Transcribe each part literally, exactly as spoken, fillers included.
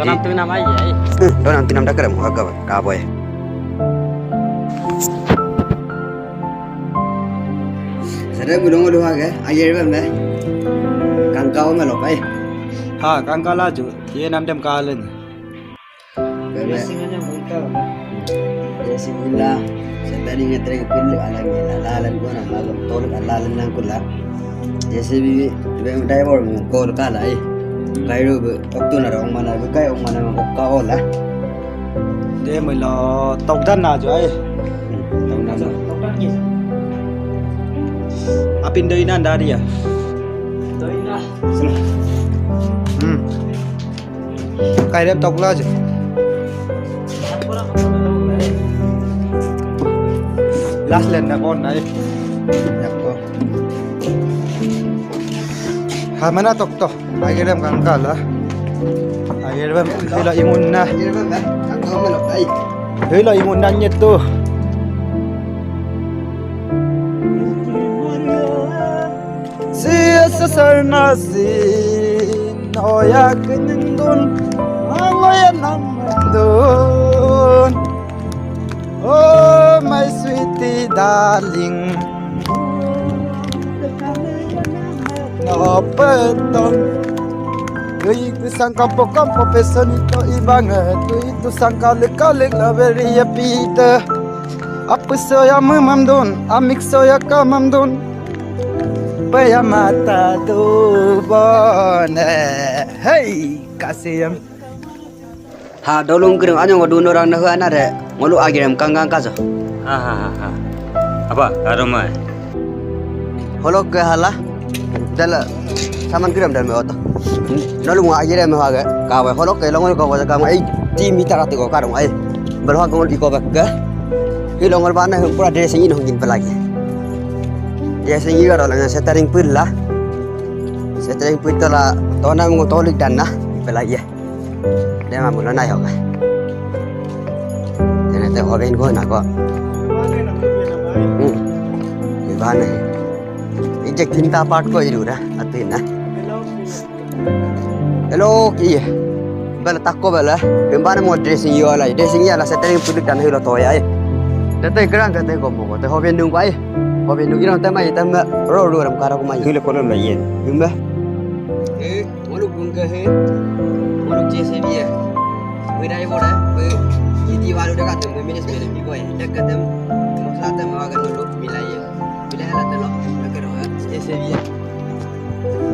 Donam tunam ai, ai. Donam tunam dakerem, aga, kaboy. Sere bulong olu age, ayer bem be. Kangkau melok ai. Ha, kangkau laju. Ye nam dem kalen. Bebe. Jesi bula, setani ngetreng kul alang ila lalan gua nama tol lalan nangkula. Jesi bi, be driver mu kol kala ai. Kairu be, oktu nara ong mana be, kai ong mana okka ola. Dem elo tokdan na jo ai. Tokdan na jo. Apin doinan dari ya. Doinan. Hmm. Kairem tokla jo. Last len na kon nai. Yako. Hamana tokto. Agerem kangkala. Agerem hila imunna. Hila imunna nyetu. Sia sasar nasin oya kenyendun, angoya namendun. Oh my sweetie darling, no peton. Gui kusang kampo kampo pesonito ibange tu itu sangkalik kalik la beri ya pita. Apa soya memamdun, amik soya kamamdun. Paya mata tu bone. Hey, kasiyam. Ha, dolung kering anyong dun orang nahu anare. Ngolu agirem kanggang kaso. Ha, ha, ha, ha. Apa? Karomai. Holok ke hala. Dala saman kiram dal me oto. Nolu mo agirem haga. Kawe holok ke longol ko ko kang ai. Ti mita rati ko karong ai. Belha ko iko bak ke. Hi longol bana hum pura dressing ino hungkin pelagi. Dressing ino ro langa setering pula. Setering pula tona mo tolik dan na pelagi. Dema mulo nai hoga. Tena te hoben go na go. Hmm. Ibane. Ijek tinta part ko iru da atina. Hello kiye. Bala takko bala. Ibane mo dressing yo ala. Dressing ya ala setting puduk dan hilo toya ai. Dete gerang kate ko mo. Te hoben dung ai. Hoben dung iran tema tema ro ro ram kara ko mai. Hilo kolom la yen. Himba. Eh. Ngoluk bungke he, ngoluk J C B ya. Bedai boda, be, iti walu dekatem, be minus bele bi boy. Dekatem, muslatem mawagan ngoluk milai ya. Milai ala telo, dekat doa, J C B ya.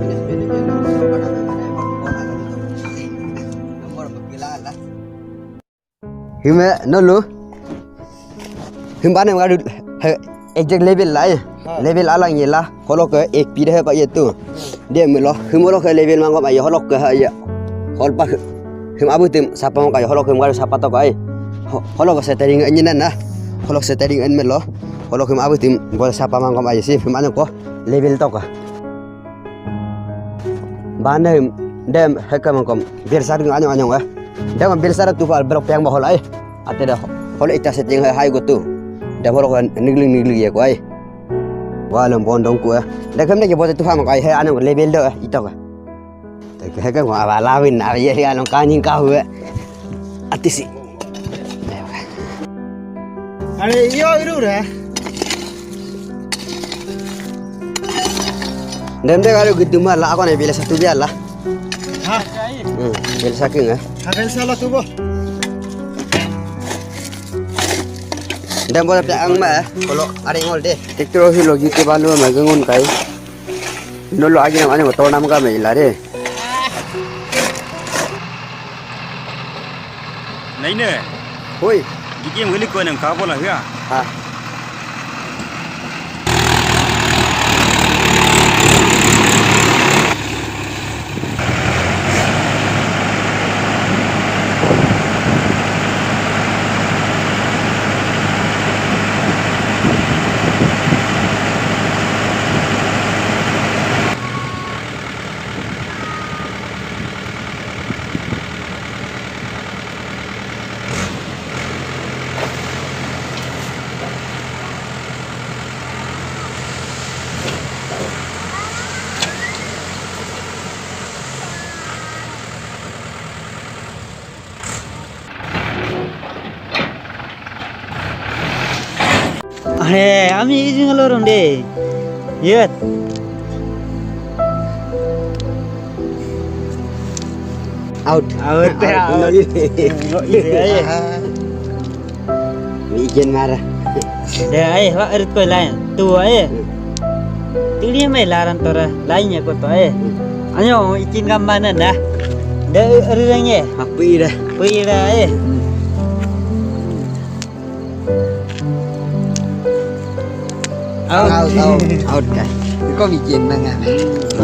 Minus bele bi, nomor pada mana, mana, mana, mana, nomor begila lah. Hime nolu. Him bane ngadu he, exact level la ya. Ha. Level alang ye la. Holoke ek pide he pa ye tu. Dia melo. Him holoke level mangko pa ye holoke ha ye. Holpa him abu tim sapa mangko ye holoke him ngadu sapa to ka ye. Ho-, holoke setting enyin na. Holoke setting en melo. Holoke him abu tim bol sapa mangko pa ye si him ane ko level to ka. Bane dem heka mangkom biar sar anyong anyong eh. Dem biar sar tu fal berok piang bahol ai. Ate da hol ita setting hai hai go tu. Dem hol ko nigling nigling ya ko ai. Walem bondong ku eh. Dem kam ne ke bote tu fam ko ai hai anyong level do eh ito ka. Te heka ko aba lawin abi ya anyong kanying ka hu eh. Atisi. Are iyo iru re. Dem de karo gitu mah lah aku nih bila satu biar lah. Hah? Hmm, bila saking ya. Habel salah tuh boh. Dem boleh pe ang mah. Kalau are ngol deh. Tikro hi logi ke balu mah gengun kai. Nolo agi nam ane motor nam ka me ila re. Naine. Hoi. Gigi mengeli ko nem ka bola hia. Ha. He, ami ijing lorong de. Yet. Out. Out, out. Ngo ide aye. Ijen mara. De aye, wa erit ko lain. Tu aye. Tuli mai laran tora, lainnya ko to aye. Anyo, ikin kamana na. De erit renge. Apa ira? Apa ira aye? Out. Out, out, out ka. Iko bikin manga.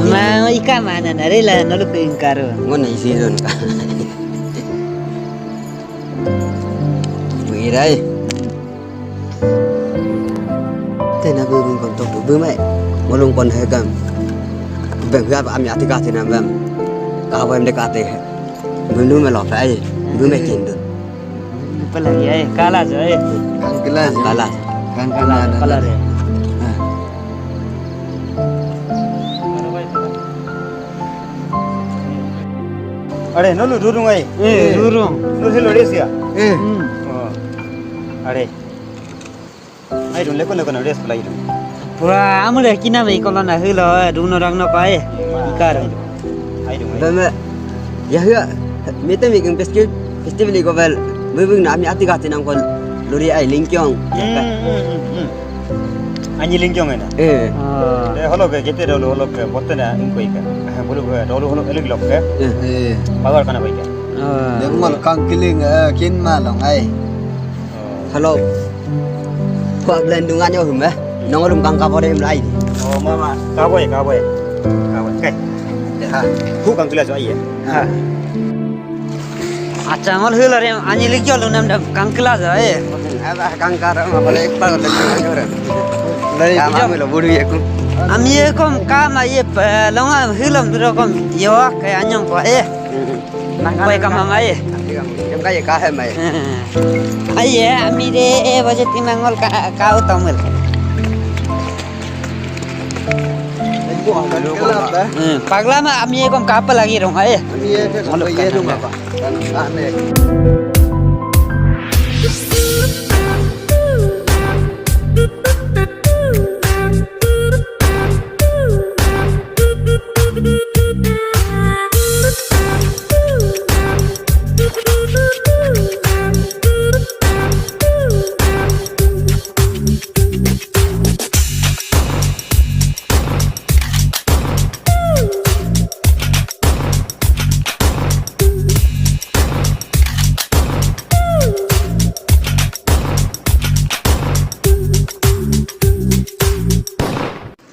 Ma, ika mana na rela nolu ko ingkaro. Ngona isi ron ka. Birai. Tena bubung kon to bubung mai. Ngolung kon hegam. Bem hab ami ati kati na bem. Kawem de kati. Bulu me lo pai. Bulu me kindun. Pelagi ai, kala jo ai. Kangkila jo. Kala. Kangkila. Kala jo. Are, nolu rurung ai. Eh, rurung. Nolu hilo res ya? Eh. Hmm. Oh. Are. Ai dun leko leko na res pelagi dun. Pura amule kina me ikola na hilo, eh, duno rang no pae. Ikar. Ai dun. Bama, ya hua, mete mi keng festival, festival iko bel, bubung na ami ati kati nang kon luri ai lingkyong. Ya ka? Hmm, hmm, hmm, hmm. Anyi lingkyong ena. Eh. Ah. De holo ke kete dolu holo ke botte na ingko ika. Bulu ke dolu holo elik lok ke. Eh. Power kana baika. Ah. De ngol kangkiling, eh, kin ma long ai. Hello. Ko ablen dungan yo hum, eh. Nongolum kang kapore hum lai. Oh, mama. Kaboy, kaboy. Kaboy. Kai. Ha. Ku kangkila jo ai, eh. Ha. Acha, ngol hula re, anyi lik jo lunam dam kangkila jo, eh. Ada kangkara ma bale ekbar le kangkara. Lai. Kama milo buru ye ku. Ami ye kom kama ye pe, longa hulam biro kom yo ke anyong ko, eh. Nang koi kamang ai. Em kai kahe mai. Ai ami de e baje timangol ka kau tomel. Pagla ma ami ekom kapa lagi dong ai. Ami e ke ngolok ye dong apa? Kan ane.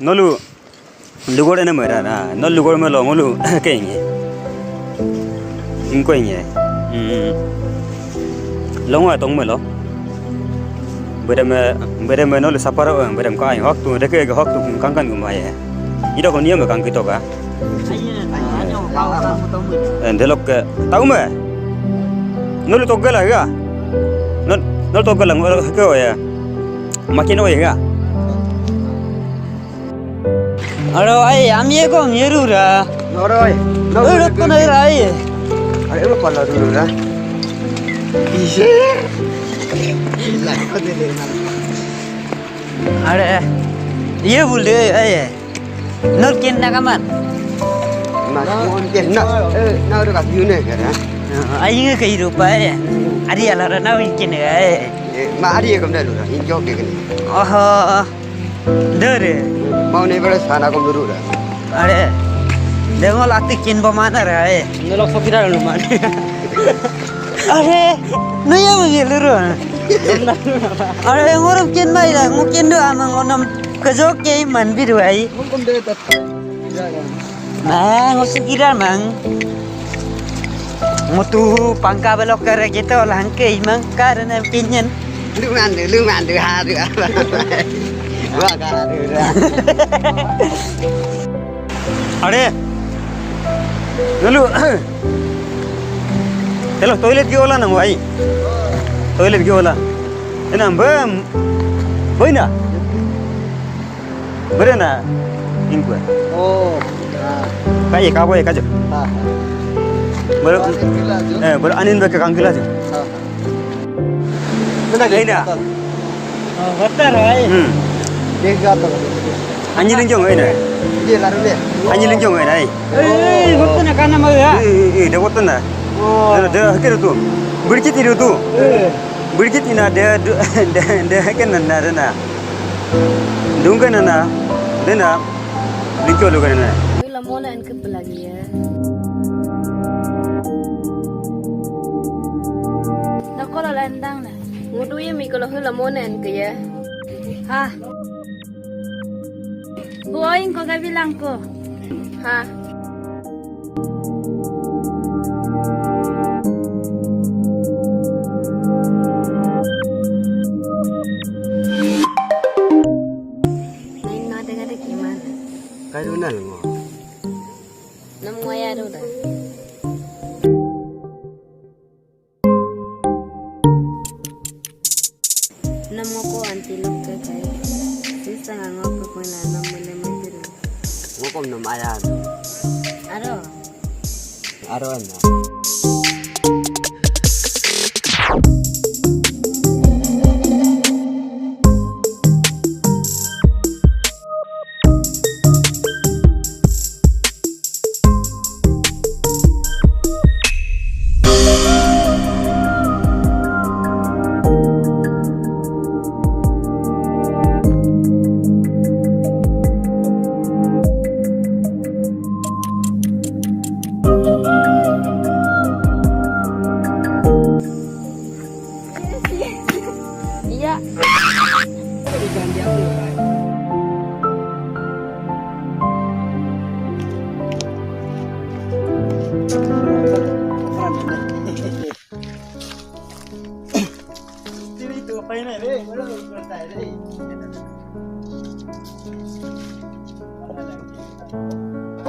Nolu lugor ene mera na, nolu lugor melo ngolu kenge. Ingko inge. Hmm. Longo atong melo. Bereme, bereme nolu saparo, berem ka ai hok tu, deke hok tu kangkan gumaye. Ido ko niam kang kitoka. Delok ke, tau me? Nolu togela ya? Nolu togela ngol ke ya? Makin oye ya? Aro ai, ami eko ngerura. Aro ai. Aro ko na ira ai. Ai, ero pala dulu ra. Ise. Are, iye bule, aye. Nol kin na kaman. Mas, mon kin na, eh, na udah kasih yune kara. Aye nge kai rupa, aye. Ari alara na kin, aye. Ma ari ye kamda lura, in kyo ke kene. Oho. Dere. Mau ne bere sana kom lura. Are. Demo lati kin bo mana ra, aye. Nolok sokira lu man. Are, no ya mo yeluru. Are, ngorom ken mai la, ngo ken do amang onom kejok ke man bidu ai. Mang, ngo sukira mang. Ngo tu pangka belok kere gitu langke mang karena pinyen. Lu mandu, lu mandu haru apa? Wah, haru dah. Are. Lalu. Hello, toilet gi ola nang wai. Toilet gi ola. Ena bem. Boina. Berena. Ingkue. Oh. Kai kaboy kajo. Ber. Eh, ber anin be kangkila jo. Ina. Oh, hotel, hai. Hmm. Dia gato. Anyi linjong, hai, na. Dia laru dia. Anyi linjong, hai, na. Eh, hotel na kana mau ya? Eh, eh, eh, dia hotel na. Oh. Dia, dia kira tu. Berkit itu tu. Eh. Berkit ina dia, dia, dia kena na, na. Dungke na, na. Dia na. Linjong lu kena na. Hula mona en ke pelagi ya. Nakolo lendang na. Ngudu ye mi kolo hula mona en ke ya. Ha. Buoing ko gabilang ko. Ha. Nain no ada ada gimana? Kairuna ngo. Nam ngoya ada udah. Nam ngoko anti lok ke kai. Sisa ngangok ke pengalaman mana menteri. Ngokom nam ayam. Aro. Aro na. Iya.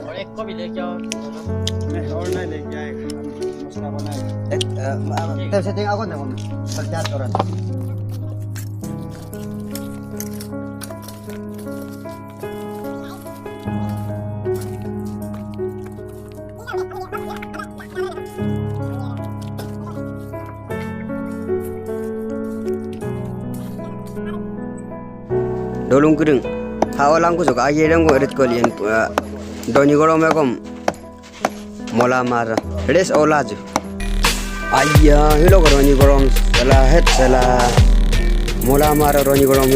और एक को भी लेके आओ। नहीं, और नहीं लेके आएगा, हम मसला बनाएगा। एक, अ, म-, अ, ठीक। तब से देखा कौन है, कौन है? प्रचार करो। Dolung kudung. Hawa langku sok aye dengko erit kolian, eh, donyi gorom ekom. Mola mara. Res ola ju. Aya, hilo ko donyi gorom. Sela het, sela. Mola mara donyi gorom.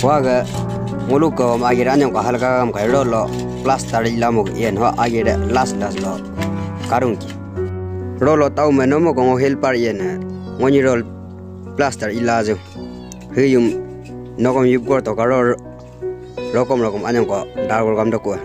Waga, ngulu ko agir anyong ko halka kam kai rolo, plaster ila mo yen ho agir las las lo. Karung ki. Rolo tau me nomo ko ngo helper yen. Ngonyi rol plaster ila ju. Hiyum nokom yup gor to karo rokom rokom anyong ko dar gor kam doku.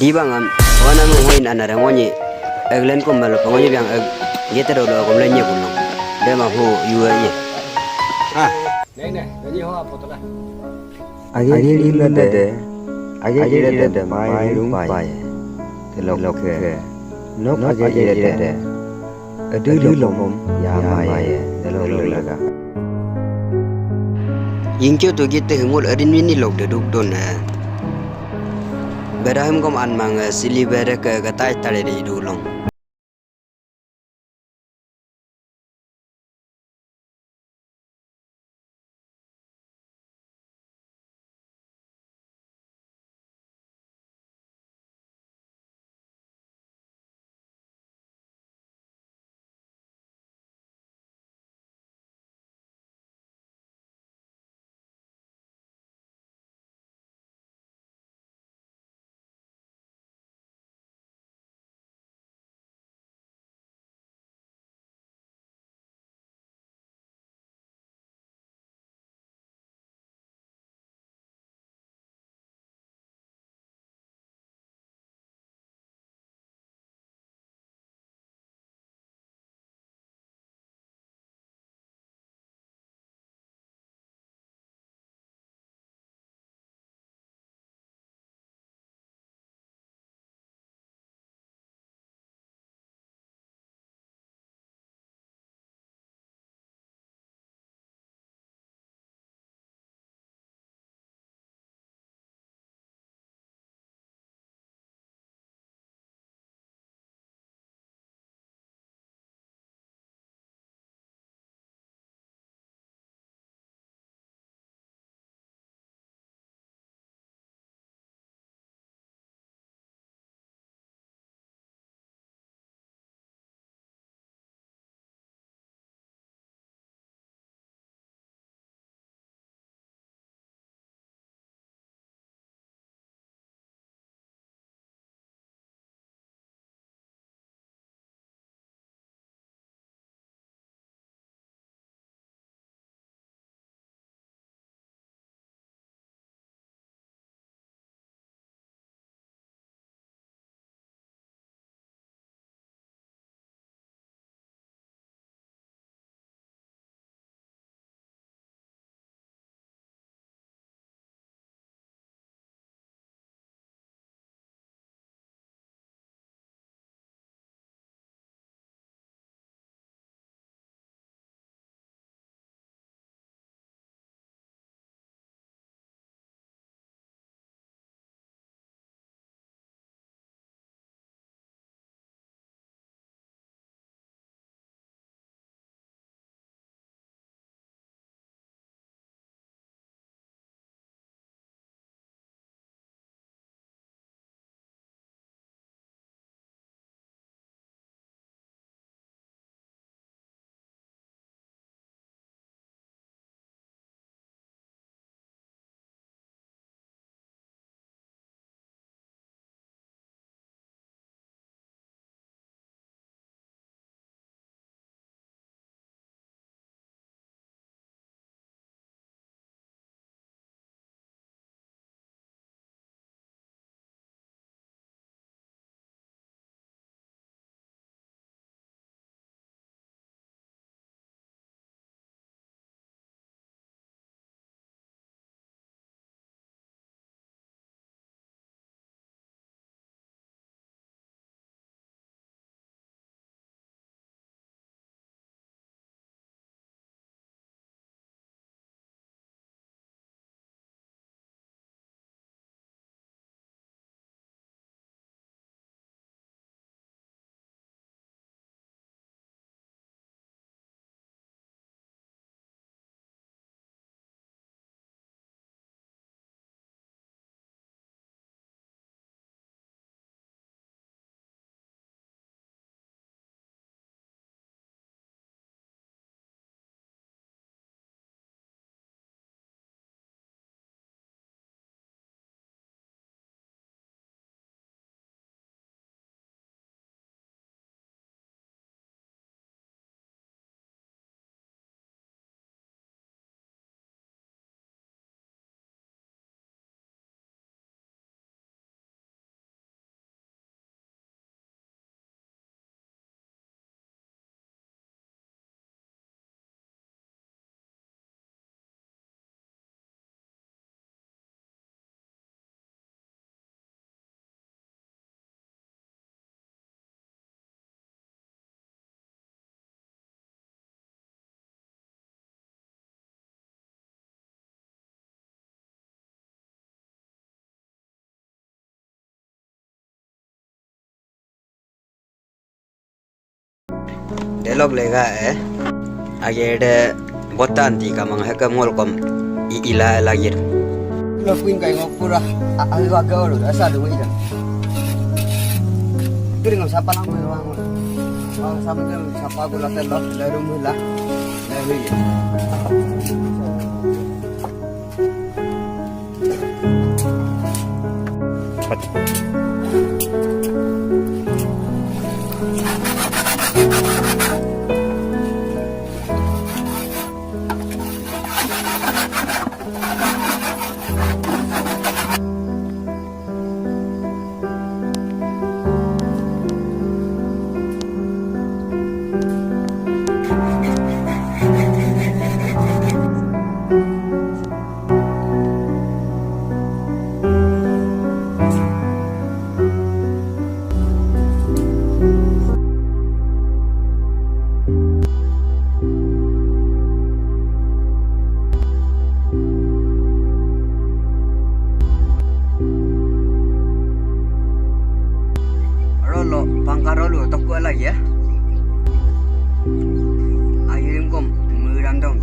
Di bangam, wana mo ngoyin anare ngonyi, eglen kom melo, ngonyi biang eg, gete dolo kom lenye kulong. Dema hu, yu ye. Ah. Nei, nei, nei, ho apotola. Age age ilade, age age ilade, mai lung pai. Telokke, nok age age ilade. Adu lopom yamaye, delo laga. Yingkyo to gite himul adin wini lok de duk don e. Bedahim kom anmang e, sili bede ke gatai tare de idulong. Delok lega e. Agerde botan ti kamang heke ngol kom i ila lagir. Lo kuin kai ngok pura a a wa ga oro asa du ida. Kiri ngam sapa nang ngol wang. Wang sama ngam sapa gula telo larum hula. Larum. Rolo, pangka rolo, toko lagi ya. Ayirim kom, murandong.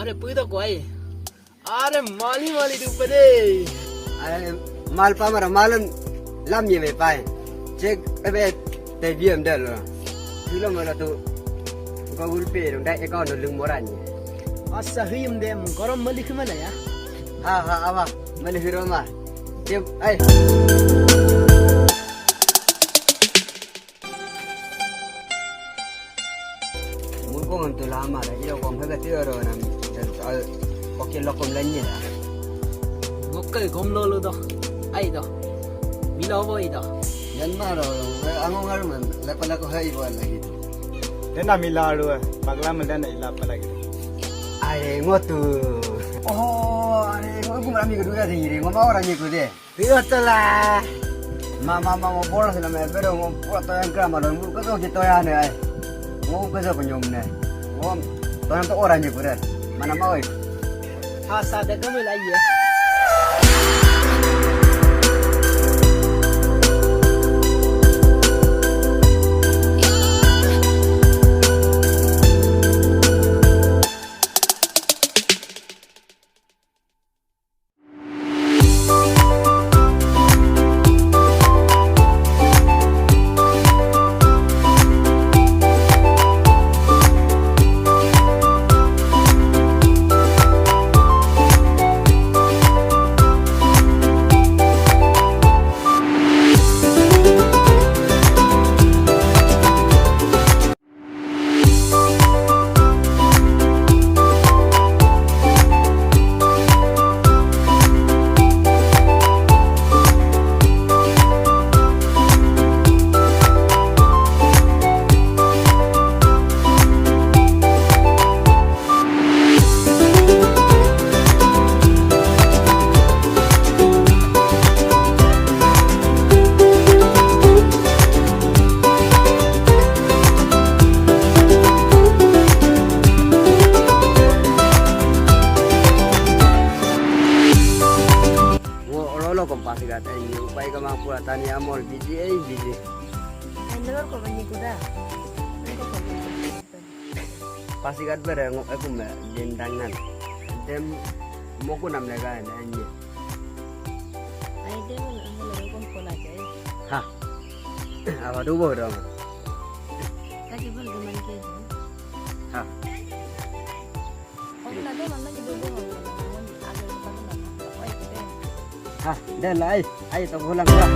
Are, puida ko ai. Are, mali mali dupe de. Are, mal pamara, malun lam ye me pai. Cek ebe te biem delo. Tulo mala tu Google Pay dong, dai account dong lung moran ye. Asa huyum dem, gorom mali kumana ya? Ha, ha, awa, mali huroma. Dem, ai. Murko ngantu lama la, iro kom hega tiyo ro nam, dan soal kokil lokom lanye la. Ngokke gom lolo do, ai do. Milo boy do. Yan maro, ango ngaruman, lako lako hai bo lagi. Dena mila aru, pagla mel dena ila apa lagi. Are ngotu. Oh, are ngotu marami kedua sih, ngoma orang ye kude. Rio tala. Ma, ma, ma, ngo bola sila me, pero ngo pura toyan kama don, ngo kaso ki toyan ne ai. Ngo kaso penyom ne. Ngo toyan to orang je kuret. Mana mau ai? Hasa de kami lai ye. Ngo rolo kom Pasighat ai, upai kama pura tani amol busy ai busy. Ai, lor ko bani kuda. Pasighat bere ngok ekum me dendang nan. Dem moku nam lega ne anye. Ai, dem ngok ekum pola jai. Ha. Apa tu bo dong? Kaji bol geman ke. Ha. Hah, dela ai, ai to pulang lah.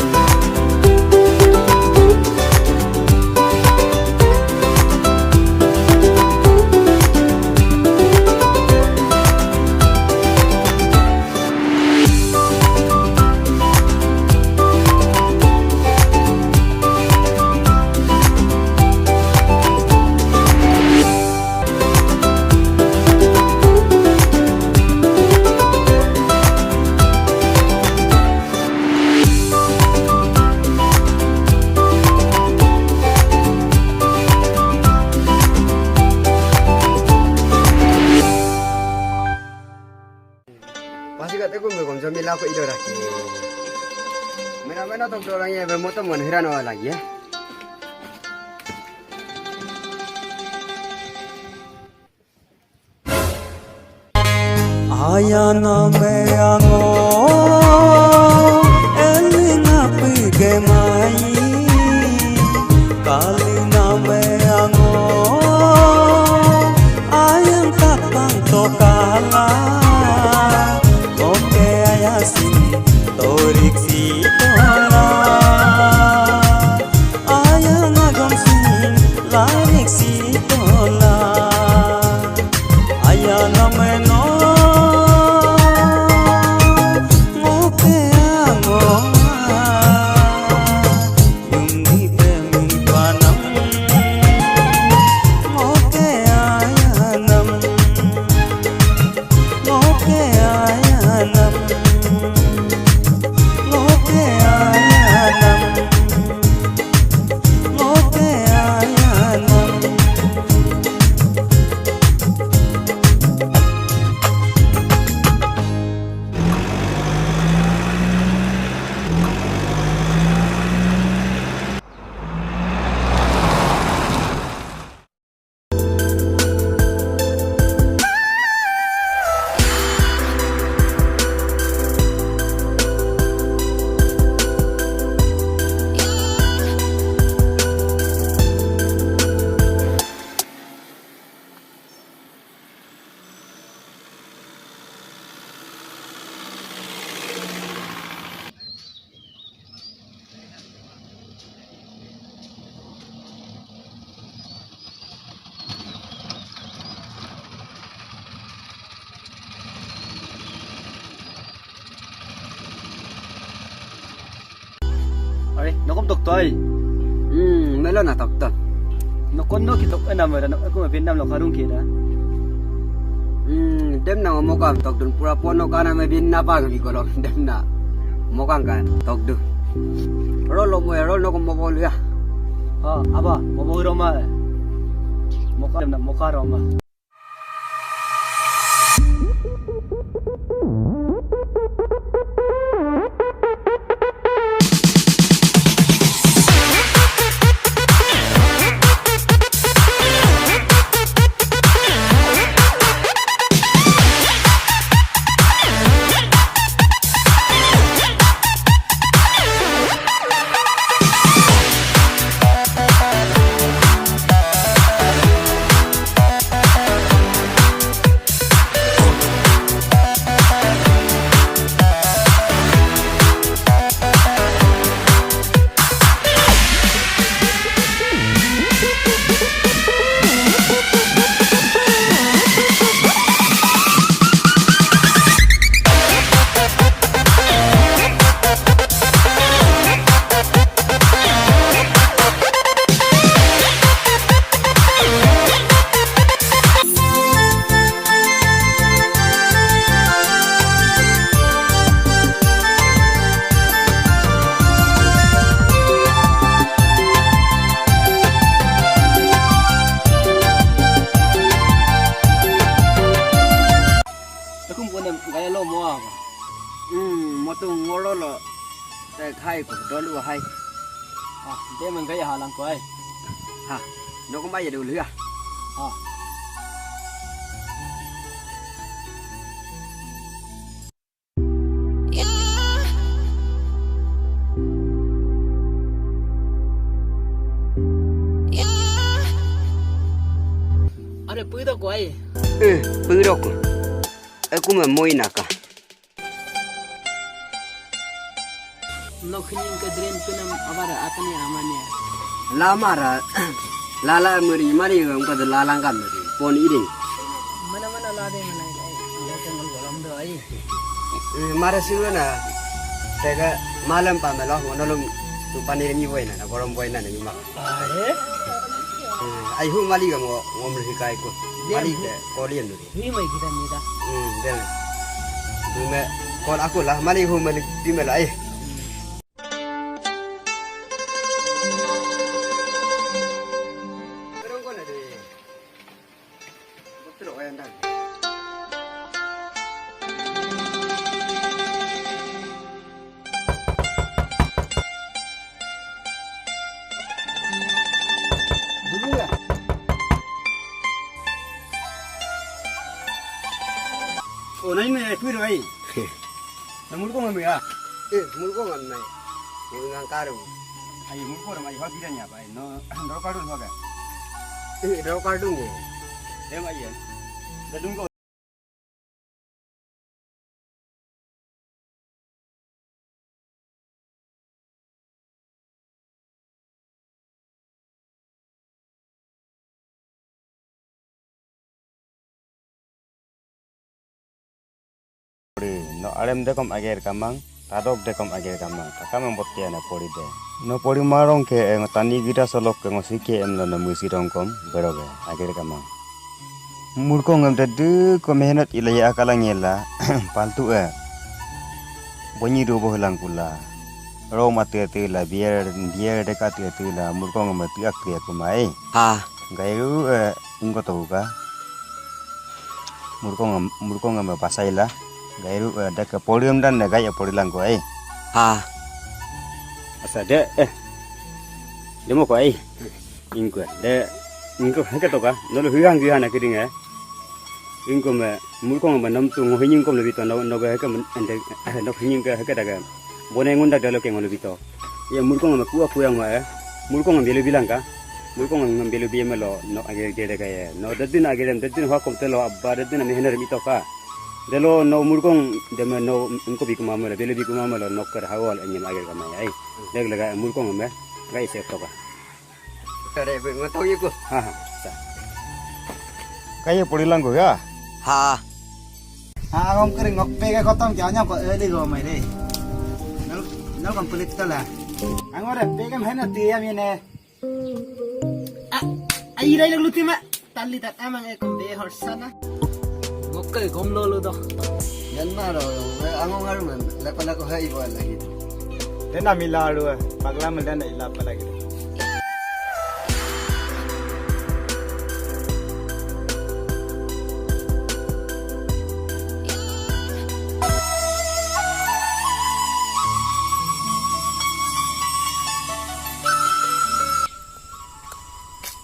Mila ko ido raki. Mena mena tok dorang ya, be moto mon hiran wa lagi ya. Aya name ango, elinga pige mai. Kali name ango, ayang kapang tokala. Oke aya sini, torik si tola. Ayang agom sini, larik si tola. Aya name no, ngoke ango. Yumni pe min panam. Ngoke ayanam. Ngoke ayanam. Ngoke ayanam. Ngoke ayanam. Are, nokom tokto ai? Hmm, melo na tokto. Nokon no kitok ena mera, no aku mabinam lo karung kira. Hmm, dem na ngomokam tokdun pura pono kana mabinna pa ngi kolok dem na. Mokang kan tokdu. Rol lo mo rol nokom mobol ya. Ha, aba, mobol roma. Moka dem na moka roma. Takum konem gaya lo mo apa? Hmm, motung ngolo lo. Te khai ko dolu hai. Ah, de menggai halang ko ai. Ha, doko mai dulu ya. Ah. Are pudo ko ai. Eh, pudo ko. Aku me moinaka. Nokhining ke drain pinam abara atani amane. Lamara lala meri mari ngam kada lalangka meri pon iring. Mana mana lade mana ilai. Lade ngol golom do ai. Eh, mara siwana tega malam pamelo ngonolum tu panir mi boina na gorom boina na yuma. Are? Eh, ai hu mali ga ngo ngom hikai ko. Mali ke kolian dulu. Hui mai kita mita. Hmm, deme. Deme kol aku lah mali hu mali deme lah eh. Terong kau na de. Betul kau yang dah. Ko nai me piro ai. Na murko ngam ya. Eh, murko ngam nai. Murko ngam karu. Ai murko ram ai ho bidanya bai. No, no karu ho ga. Eh, no karu nge. Em ai. Dadung ko. Pori, no arem dekom ager kamang, tadok dekom ager kamang, takamang botiana pori de. No pori marong ke, eh, ngo tani gida solok ke ngo sike em lo no musi rongkom, beroge, ager kamang. Murkong em dedu ko mehnat ila ya akalang yela, paltu e. Bonyi do boh langkula. Ro mati ati la, biar, biar deka ati ati la, murkong em ati ak ati aku mai. Ha. Gairu, eh, ingko toka. Murkong em, murkong em pasai la. Gairu, eh, deka porium dan ne gai pori langko, eh. Ha. Asa de, eh. Demo ko, eh. Ingko, de, ingko, heke toka, nolu higang higang na kiding e. Ingko me, murkong me nom tu ngo hinying kom lebito, no, no ga heke men, ende, eh, no hinying ga heke daga. Bone ngunda dalo ke ngo lebito. Ya murkong me kuwa kuwa ngo e. Murkong me belu bilang ka. Murkong me belu biye melo, no age ge daga ye. No dadin age dem, dadin hua kom telo abba, dadin me hener mito ka. Delo no murkong, deme no ingko bikuma melo, belu bikuma melo, no ker hawal enyem age kama ai. Deg lega murkong me, gai sep toka. Kare be ngoto yeko. Ha, ha. Sa. Kaye pori langgo ya? Ha. Ha, agom kering ngok pege kotom kya nyam ko eli go mai de. Nol, nol complete tala. Angore pege mena tiya mine. A, ai rai lutima. Tali tat amang ekom be horsana. Ngokke gom lolu do. Yan maro, angong aru mem, lepa lako hai bo lagi. Dena mila aru, pagla mel dena ila apa lagi.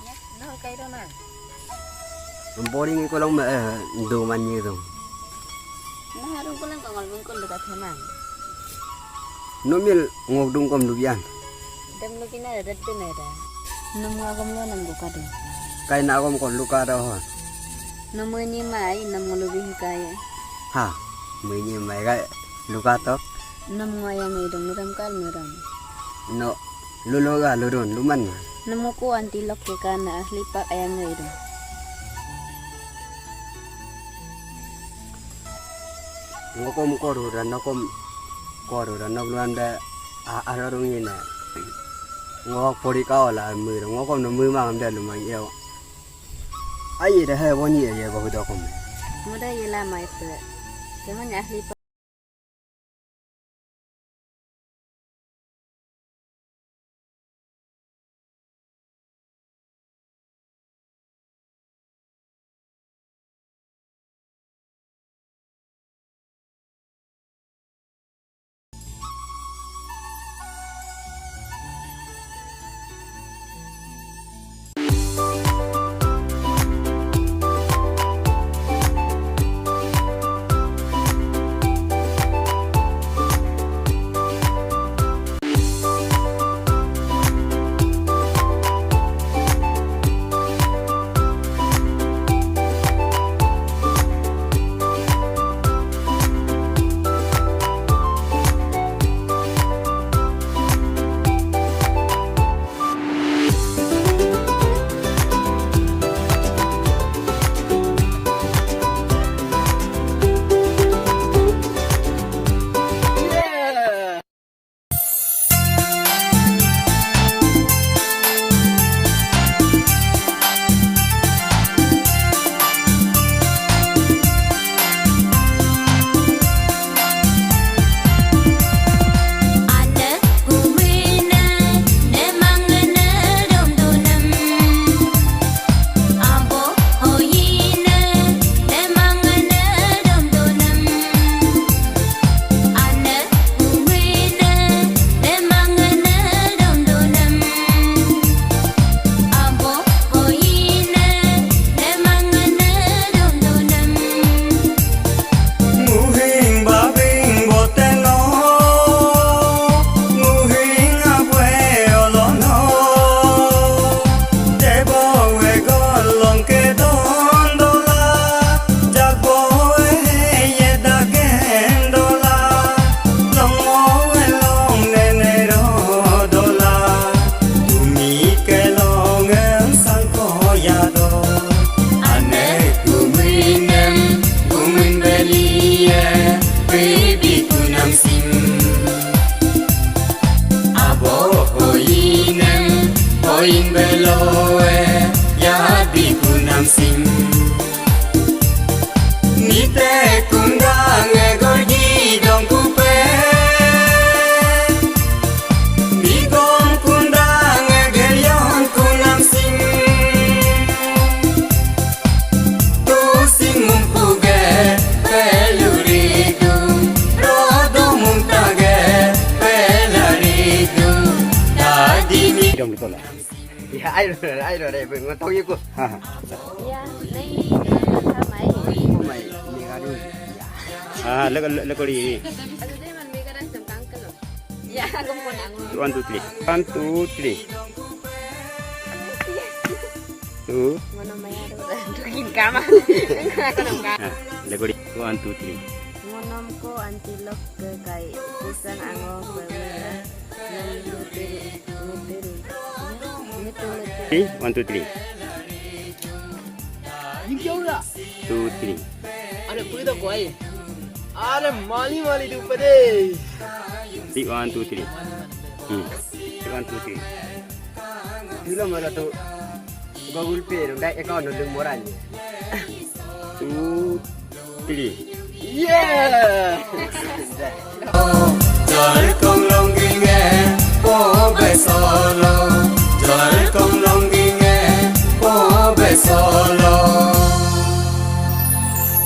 Ya, no, kairo na. Boring ko long me, eh, do man ni do. Na, haru ko lang ko ngol bungkul do ka thamang. No mil ngok dung kom dubian. Dem no kina da, da, da, da. Nom ngagom lo nam go kado. Kai na agom ko luka do ho. Nom ngi mai, nom ngolu bi hikai. Ha, ngi mai kai. Lukatok. Nom ngo ayang idung nuram kal nuram. No, lulo ga lurun, luman. Nom ngo ku anti lok ke kana ahli pak ayang idung. Ngokom koru dan nokom koru dan nok luan da a, ararung ina. Ngo pori kaola mui, ngokom no mui mangam da lumang iyo. Aye da he woni ye bahu dokom. Muda ye lama itu. Cuman ahli Tong tola. Ya, ayo, ayo, ayo, ayo, ngotong iko. Ha, ha. Ya, nai, mai. Mai, ni kadu. Ah, leko, leko di. Aduh, dia man mega dan tentang kelo. Ya, aku mau nangis. One, two, three. One, two, three. Two. Mana maya tuh? Tukin kama. Aku nangka. Nah, leko di. One, two, three. Ngonom ko anti lok ke kai. Pisang ango pemila. One, two, three. Two, three. Are puida ko ai. Are mali mali dupa de. One, two, three. Hmm. One, two, three. Dilo mala tu Google Pay dong, dai account dong moranya. Two, three. Yeah. Jai kong longging e, po besolo. Jai kong longging e, po besolo.